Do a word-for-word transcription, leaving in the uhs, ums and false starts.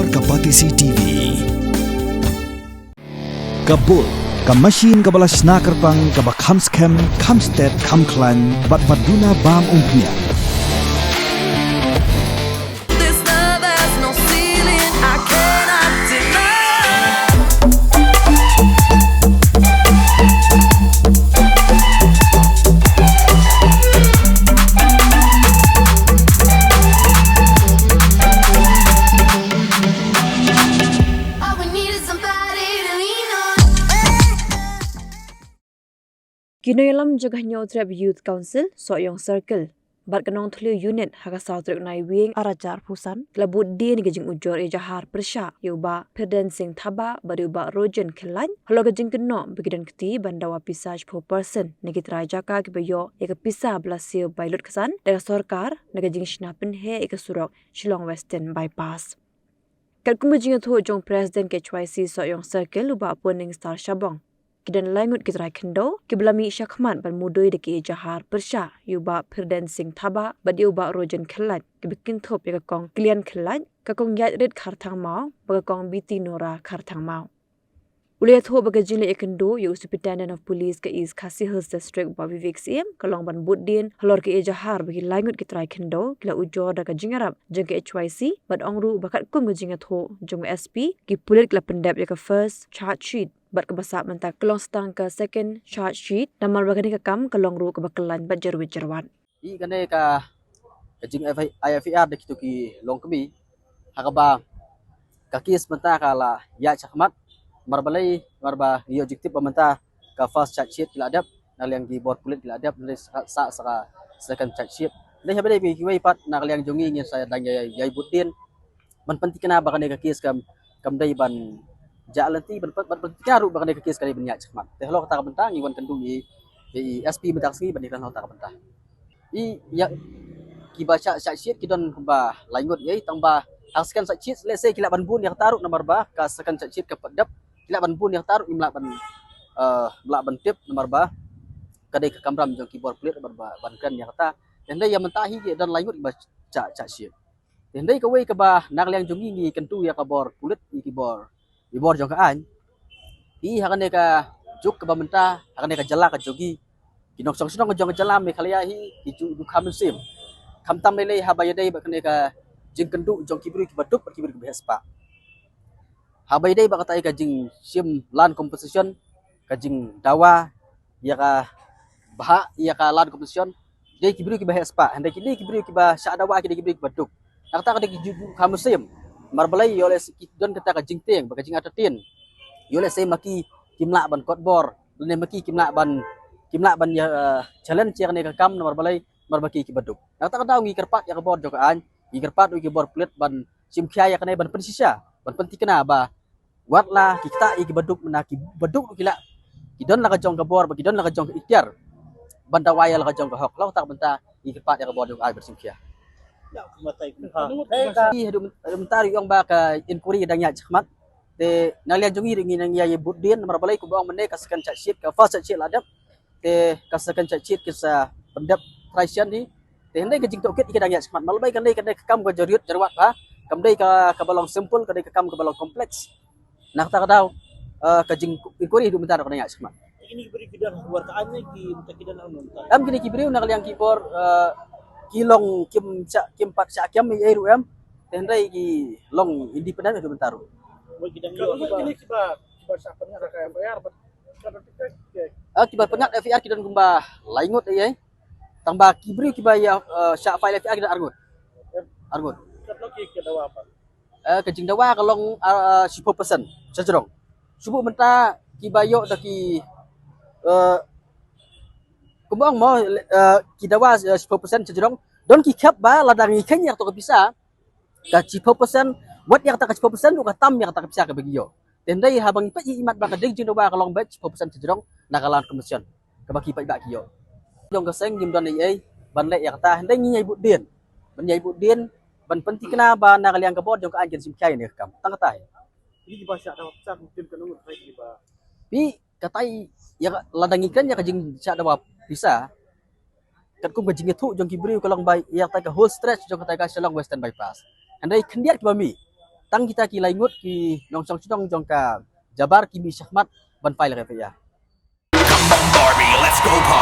Ka Batesi T V. Ka Bull, ka machine kaba la shna kyrpang, kaba kham skhem, kham stet, kham khlaiñ, bad ba duna bam umphniang. This love has no ceiling, I cannot deny. All we need is somebody to lean on. Ki nongïalam jong ka Hynñiewtrep Youth Council, Sohiong Circle, bad ka Nongthliew Unit ha ka saw tarik Naiwieng ar hajar arphew san, ki la bud dien ïa ka jingujor ïajahar pyrshah ïa u Bah Phirden Singh Thabah bad ïa u Bah Rojen Khyllait, halor ka jingkynnoh ba ki don kti ban dawa pisa shiphew percent na ki trai jaka kiba ïoh ïa ka pisa ba la siew bai lut ksan da ka sorkar na ka jingshna pynheh ïa ka surok Shillong Western Bypass. Katkum ka jingïathuh jong u President ka H Y C Sohiong Circle, u Bah Punningstar Shabong, ki don lai ngut ki trai khyndew kiba la mih shakhmat ban mudui da ka ïajahar pyrshah ïa u Bah Phirden Singh Thabah bad ïa u Bah Rojen Khyllait, kiba kynthup ïa ka Kong Kilian Khyllait, ka Kong Ïaidrit Kharthangmaw bad ka Kong Biti Nora Kharthangmaw. U la ïathuh ba ka jingleit ïakynduh ïa u Superintendent of Police ka East Khasi Hills District, Bah Vivek Syiem, ka long ban bud dien halor ka ïajahar ba ki lai ngut ki trai khyndew ki la ujor da ka jingïarap jong ka H Y C, bad ong ruh ba katkum ka jingïathuh jong u S P, ki pulit ki la pyndep ïa ka first charge sheet, bad kaba sah mynta ka long sa tang ka second charge sheet, namar ba kane ka kam ka long ruh kaba kyllaiñ bad jyrwit jyrwat. Ïa kane ka, ka jing F I R da kito ki longkmie, ha kaba ka kes mynta ka la ïaid shakhmat, namar balei, namar ba ngi ïoh jingtip ba mynta ka first charge sheet ki la dep, na liang ki bor pulit ki la dep, hynrei sa, sa, sa ka second charge sheet. Hynrei haba ïadei bad kiwei pat na liang jong ngi, ngin sa dang ïai, ïai bud dien ban pynthikna ba kane ka kes kam, kam dei ban jah lynti, ban, ban, ban pynthikna ruh ba kane ka kes ka dei ban ïaid shakhmat. Te halor kata ka bynta ngi wan kynduh ïa i, ïa i S P mynta ka sngi ban ïakren halor kata ka bynta. I, ïa, kiba shah, shah charge sheet ki don kumba lai ngut ïa i, tang ba ha ka second charge sheet lehse ki lah ban bun ïa kata ruh namar ba ka second charge sheet ka pat dep, ki lah ban bun ïa kata ruh, im lah ban, eh, im lah ban tip namar ba ka dei ka kamram jong ki bor pulit ban, ban, ban kren ïa kata. Hynrei ïa mynta hi ki don lai ngut kiba shah, shah charge sheet. Hynrei kawei kaba na ka liang jong ngi ngi kyntu ïa ka bor pulit, ïa ki bor, ïa bor jong ka aiñ. Hi ha kane ka juk kaba mynta, ha kane ka jylla ka jong ngi, ki nongshong shnong jong ka jylla Meghalaya hi ki ju, ju kham mynsiem. Khamtam lei lei haba ïadei bad kane ka jingkynduh jong ki briew kiba duk bad ki briew kiba heh spah. Haba ïadei bad kata ka jingshim land compensation, ka jingdawa ïa ka bhah ïa ka land compensation, dei ki briew kiba heh spah, hynrei ki dei ki briew kiba shah dawa, ki dei ki briew kiba duk. Na kata ka dei ki ju, ju kham mynsiem. Namar balei, ïoh lehse ki don kata ka jingtieng bad ka jingartatien. Ïoh lehse ma ki kim lah ban kot bor, lane ma ki kim lah ban, kim lah ban ïa, eh, challenge ïa kane ka kam, namar balei, namar ba ki kiba duk. Na kata ka daw ngi kyrpad ïa ka bor jong ka aiñ, ngi kyrpad ïa ki bor pulit ban shim khia ïa kane, ban pynshisha, ban pynthikna ba wat la ki ktah ïa kiba duk, mynta kiba duk ruh ki lah, ki don la ka jong ka bor, ba ki don la ka jong ka iktiar ban dawa ïa la ka jong ka hok. Halor kata ka bynta ngi kyrpad ïa ka bor jong ka aiñ ban shim khia. Ïa, kumta ïa ka. Ïa, haduh, haduh mynta ruh ong ba ka inquiry dang ïaid shakhmat. Te na liang jong ngi ruh ngi nang ïai bud dien, namar balei, kumba ong mynne ka second charge sheet, ka first charge sheet la dep. Te ka second charge sheet ki sa pyndep trai shen hi. Te hynrei ka jingtohkit ki dang ïaid shakhmat. Namar balei, ka dei, ka dei ka kam ka jyrwit jyrwat bha. Kam dei ka, kaba long simple, ka dei ka kam kaba long complex. Na kata ka daw, eh, ka jing inquiry haduh mynta ruh ka dang ïaid shakhmat. Kine ki briew ki don haduh ka aiñ ne ki, mynta ki don haduh mynta? Em, kine ki briew na ka liang ki bor, eh, ki long kim shah, kim pat shah kem ei ei ruh em. Te hynrei ki long independent haduh mynta ruh. Wei ki dang ïoh kine kiba, kiba shah pynïar ka F I R bad Ah, kiba pynïar F I R ki don kumba lai ngut ei ei. Tang ba ki briew kiba ïa, eh, shah file F I R ki don ar ngut. Ar ngut. Katno ki, ki dawa pat? Eh, ka jingdawa ka long, ah, ah, shiphew percent shajrong. Shu buh mynta kiba ïoh da ki, eh, kumba ong mo, eh, ki dawa, eh, shiphew percent shajrong. Don ki khep ba lada ngi kheiñ ïa kato ka pisa, ka shiphew percent, wat ïa kata ka shiphew percent ruh ka tam ïa kata ka pisa kaba ngi ïoh. Te hynrei haba ngi peit ïa i mat ba ka dei ka jingdawa ka long beit shiphew percent shajrong na ka land commission kaba ki paidbah ki ïoh. Jong ka seng ngim don ei ei ban leh ïa kata, hynrei ngi ïai bud dien, ban ïai bud dien ban pynthikna ba na ka liang ka bor jong ka aiñ kin shim khia ïa kane ka kam. Tang kata hi. Phi, katai, ïa ka, lada ngi kren ïa ka jingshah dawa pisa, katkum ka jingïathuh jong ki briew ka long ba ïa katai ka whole stretch jong katai ka Shillong Western Bypass, hynrei khyndiat kiba mih. tang kita ki lai ngut ki nongshong shnong jong ka jabar ki mih shakhmat ban peit la ka peit ïa. Come on, Barbie, let's go party.